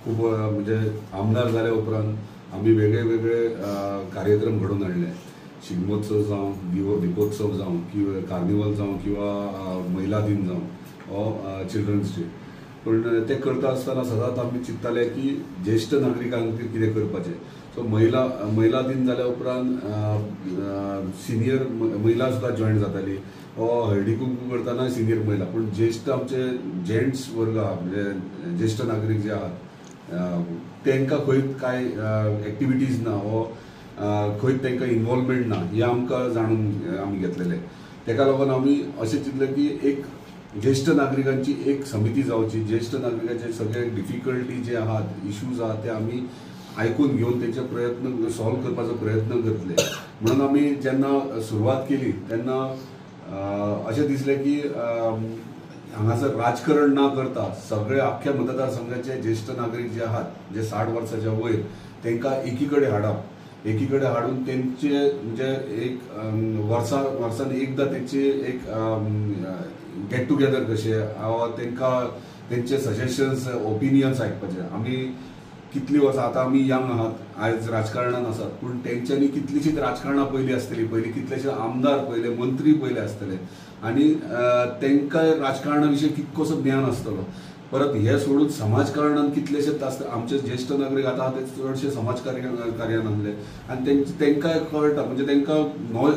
खूब म्हणजे आमदार जाल्या उपरांत आमी वेगळे वेगळे कार्यक्रम घडोवन हाडले. शिगमोत्सव जावं, दीपोत्सव जावं किंवा कार्निवल जावं किंवा महिला दिन जावं वा चिल्ड्रन्स डे. पूण ते करता आसतना सदांच आमी चिंतताले की ज्येश्ठ नागरिकांक कितें करपाचें. सो महिला दिन जाल्या उपरांत सिनियर महिला सुद्दां जॉयन जाताली वा हळदी कुंकू करतना सिनियर महिला. पूण ज्येश्ठ आमचे जेंट्स वर्ग आहा म्हणजे ज्येश्ठ नागरीक जे आहात तांकां खंय कांय एक्टिविटीज ना वा खंय तांकां इन्वॉल्वमेंट ना हें आमकां जाणून आमी घेतलेलें. ताका लागून आमी अशें चिंतलें की एक ज्येश्ठ नागरिकांची एक समिती जावची, ज्येश्ठ नागरिकांचे सगळे डिफिकल्टी जे आहात, इश्यूज आहात ते आमी आयकून घेवन तेंचे प्रयत्न सॉल्व करपाचो प्रयत्न करतले. म्हणून आमी जेन्ना सुरवात केली तेन्ना अशें दिसलें की हांगासर राजकारण ना करता सगळे आख्ख्या मतदारसंघाचे ज्येश्ठ नागरीक जे आहात, जे 60 वर्साच्या वयर, तांकां एकी कडेन हाडप, एकी कडेन हाडून तेंचे म्हणजे एक वर्सान एकदां तेंचे एक गेट टुगेदर कशें वा तांकां तेंचे सजेशन्स, ओपिनियन्स आयकपाचे. आमी कितलीं वर्सां आतां आमी यंग आहात, आयज राजकारणान आसात, पूण तेंच्यांनी कितलींशींच राजकारणां पयलीं आसतलीं, पयलीं कितलेशे आमदार पयले, मंत्री पयले आसतले आनी तांकां राजकारणा विशीं कितकोसो ज्ञान आसतलो. परत हे सोडून समाजकारणान कितलेशे आमचे ज्येश्ठ नागरीक आतां ते चडशे समाज कार्यान आसले आनी तांकां कळटा, म्हणजे तांकां नो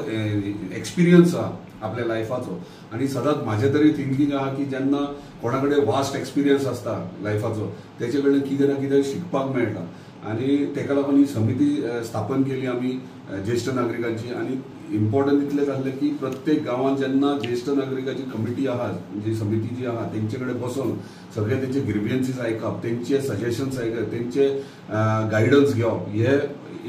एक्सपिरियन्स आहा आपल्या लायफाचो. आनी सदांच म्हाजें तरी थिंकींग आहा की जेन्ना कोणा कडेन वास्ट एक्सपिरियन्स आसता लायफाचो तेचे कडेन कितें ना कितें शिकपाक मेळटा. आनी ताका लागून ही समिती स्थापन केली आमी ज्येश्ठ नागरिकांची. आनी इम्पॉर्टंट इतलें जालें की प्रत्येक गांवांत जेन्ना ज्येश्ठ नागरिकाची कमिटी आहा, जी समिती जी आहा, तेंचे कडेन बसोन सगळे तेंचे ग्रिवियन्सीस आयकप, तेंचे सजेशन्स आयकप, तेंचे गायडन्स घेवप हे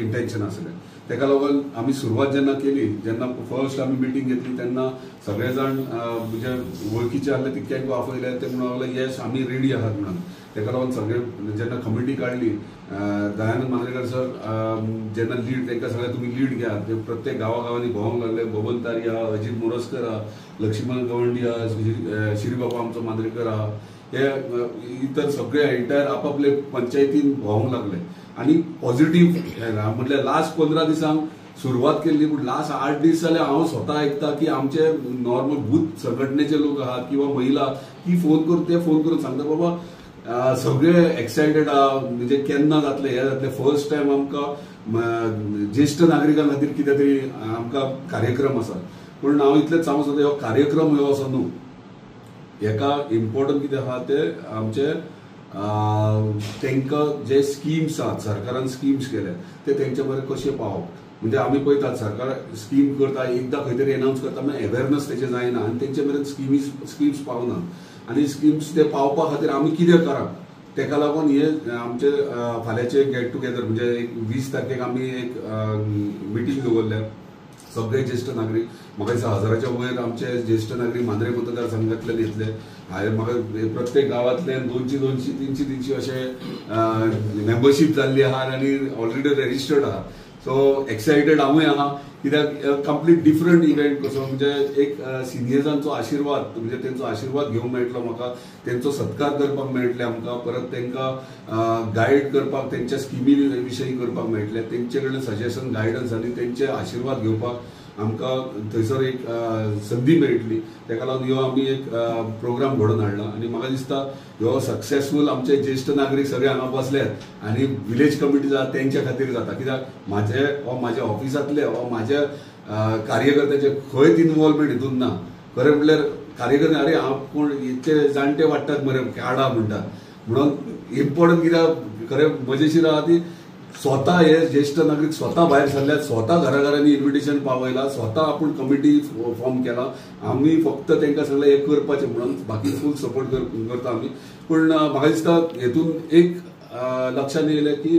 इंटेन्शन आसलें. ताका लागून आमी सुरवात जेन्ना केली, जेन्ना फर्स्ट आमी मिटींग घेतली तेन्ना सगळे जाण म्हणजे वळखीचे आहले तितक्यांक आपयले, ते म्हणूंक लागले येस आमी रेडी आहात म्हणून. ताका लागून सगळे जेन्ना कमिटी काडली, दयानंद मांद्रेकर सर जेन्ना लीड, तांकां सगळे तुमी लीड घ्या, ते प्रत्येक गांवागांवांनी भोंवंक लागले. बबन तारी आहा, अजीत मोरजकर आहा, लक्ष्मण गवंडी आहा, श्रीबाबा आमचो मांद्रेकर आहा, हे इतर सगळे एंटायर आपापले पंचायतीन भोंवंक लागले. आनी पॉझिटिव्ह म्हटल्यार लास्ट 15 दिसांक सुरवात केल्ली, पूण लास्ट 8 दीस जाल्यार हांव स्वता आयकता की आमचे नॉर्मल बूथ संघटनेचे लोक आहात किंवा महिला ती फोन करून, ते फोन करून सांगता बाबा सगळे एक्सायटेड आहा, म्हणजे केन्ना जातले हे जातले. फर्स्ट टायम आमकां ज्येश्ठ नागरिकां खातीर कितें तरी आमकां कार्यक्रम आसा. पूण हांव इतलेंच सांगूंक सोदता, हो कार्यक्रम हो असो न्हू, हेका इम्पॉर्टंट कितें आहा ते आमचे तांकां जे स्किम्स आहात, सरकारान स्किम्स केले ते तेंच्या बरें कशें पावप. म्हणजे आमी पळयतात सरकार स्कीम करता, एकदां खंय तरी एनावन्स करता, मागीर अवेरनस तेचें जायना आनी तेंचे मेरेन स्किम्स पावना. आनी स्किम्स ते पावपा खातीर आमी कितें करप, तेका लागून हे आमचे फाल्यांचे गेट टुगेदर म्हणजे एक 20 तारखेक आमी एक मिटींग दवरल्या. सगळे ज्येश्ठ नागरीक, म्हाका दिसता 1000च्या वयर आमचे ज्येश्ठ नागरीक मांद्रे मतदारसंघांतल्यान येतले. हांवें म्हाका प्रत्येक गांवांतल्यान 200 200 300 300 अशे मेंबरशीप जाल्ली आहा आनी ऑलरेडी रेजिस्टर्ड आहा. सो एक्सायटेड हांवूय आहा कित्याक कंप्लीट डिफरंट इव्हेंट कसो, म्हणजे एक सिनियर्सांचो आशिर्वाद, म्हणजे तेंचो आशिर्वाद घेवंक मेळटलो म्हाका, तेंचो सत्कार करपाक मेळटलें आमकां, परत तेंकां गायड करपाक, तेंच्या स्किमी विशयी करपाक मेळटलें, तेंचे कडल्यान सजेशन, गायडन्स आनी तेंचे आशिर्वाद घेवपाक आमकां थंयसर एक संदी मेळटली. ताका लागून ह्यो आमी एक प्रोग्राम घडोवन हाडला आनी म्हाका दिसता ह्यो सक्सेसफूल आमचे ज्येश्ठ नागरीक सगळे हांगा बसल्यात आनी विलेज कमिटी जाता तेंच्या खातीर जाता. कित्याक म्हाजे वा म्हाज्या ऑफिसांतले वा म्हाज्या कार्यकर्त्याचे खंयच इनवॉल्वमेंट हितून ना. खरें म्हणल्यार कार्यकर्ते अरे हांव कोण इतले जाणटे वाडटात मरे काडा म्हणटात, म्हणून इम्पॉर्टंट कित्याक खरें मजेशीर आहा ती स्वता हे ज्येश्ठ नागरीक स्वता भायर सरल्यात, स्वता घराघरांनी इन्विटेशन पावयला, स्वता आपूण कमिटी फॉर्म केला. आमी फक्त तांकां सगळें हें करपाचें म्हणून बाकी फूल सपोर्ट करता आमी. पूण म्हाका दिसता हेतून एक लक्षांत येयलें की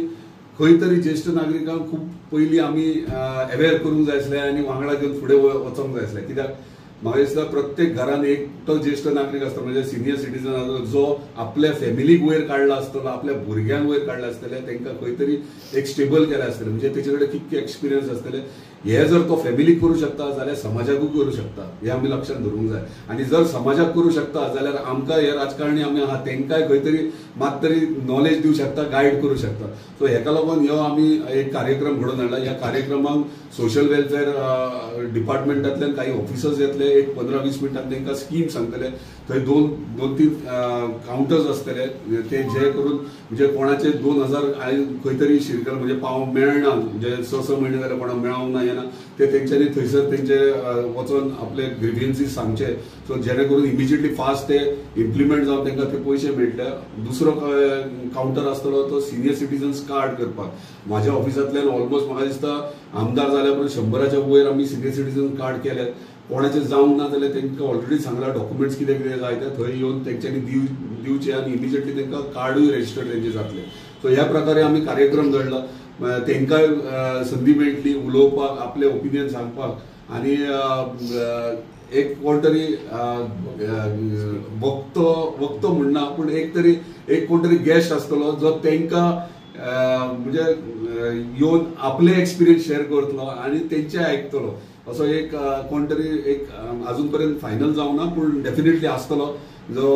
खंय तरी ज्येश्ठ नागरिकांक खूब पयलीं आमी अवेर करूंक जाय आसलें आनी वांगडा घेवन फुडें वचोंक जाय आसलें. कित्याक म्हाका दिसता प्रत्येक घरान एकटो ज्येश्ठ नागरीक आसता, म्हणजे सिनियर सिटीजन आसता, जो आपल्या फॅमिलीक वयर काडला आसतलो, आपल्या भुरग्यांक वयर काडला आसतले, तांकां खंय तरी एक स्टेबल केलें आसतलें, म्हणजे तेचे कडेन कितके एक्सपिरियन्स आसतले. हे जर तो फॅमिलीक करूं शकता जाल्यार समाजाकूय करूं शकता हें आमी लक्षात धरूंक जाय. आनी जर समाजाक करूं शकता जाल्यार आमकां हे राजकारणी आमी आहा तांकांय खंय तरी मात तरी नॉलेज दिवं शकता, गायड करूं शकता. सो हेका लागून ह्यो आमी एक कार्यक्रम घडोवन हाडला. ह्या कार्यक्रमाक सोशल वेलफेअर डिपार्टमेंटांतल्यान काही ऑफिसर्स येतले, एक 15-20 मिनटां तांकां स्कीम सांगतले. थंय 2-3 कावंटर्स आसतले ते जे करून म्हणजे कोणाचे 2000 खंय तरी शिरकल म्हणजे पाव मेळना, म्हणजे 6-6 म्हयने जाल्यार कोणाक मेळोंक ना येना, ते तेंच्यांनी थंयसर तेंचे वचोन आपले ग्रिव्हन्सीस सांगचे, सो जेणे करून इमिजिएटली फास्ट ते इम्प्लिमेंट जावन तांकां ते पयशे मेळटले. दुसरो कावंटर आसतलो तो सिनियर सिटीजन्स कार्ड करपाक. म्हाज्या ऑफिसांतल्यान ऑलमोस्ट म्हाका दिसता आमदार जाल्या उपरांत 100च्या वयर आमी सिनियर सिटीजन कार्ड केल्यात. कोणाचें जावंक ना जाल्यार तांकां ऑलरेडी सांगलां डॉक्युमेंट्स कितें कितें जाय ते थंय येवन तेंच्यांनी दिवचे आनी इमिजिएटली तांकां कार्डूय रजिस्टर्ड तेंचे जातले. सो ह्या प्रकारे आमी कार्यक्रम घडला, तांकांय संदी मेळटली उलोवपाक, आपले ओपिनियन सांगपाक आनी एक कोण तरी वक्तो म्हणना पूण एक तरी एक कोण तरी गेस्ट आसतलो जो तांकां म्हणजे येवन आपले एक्सपिरियन्स शेअर करतलो आनी तेंचे आयकतलो. असो एक कोण तरी एक अजून पर्यंत फायनल जावना पूण डेफिनेटली आसतलो जो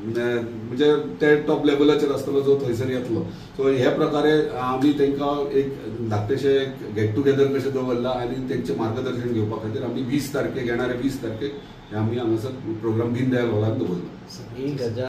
म्हणजे ते टॉप लेवलाचेर आसतलो जो थंयसर येतलो. सो हे प्रकारे आमी तांकां एक धाकटेशे एक गेट टुगेदर कशें दवरलां आनी तेंचें मार्गदर्शन घेवपा खातीर आमी 20 तारखेक येणारे 20 तारखेक आमी हांगासर प्रोग्राम दीनदयाल हॉलान दवरला.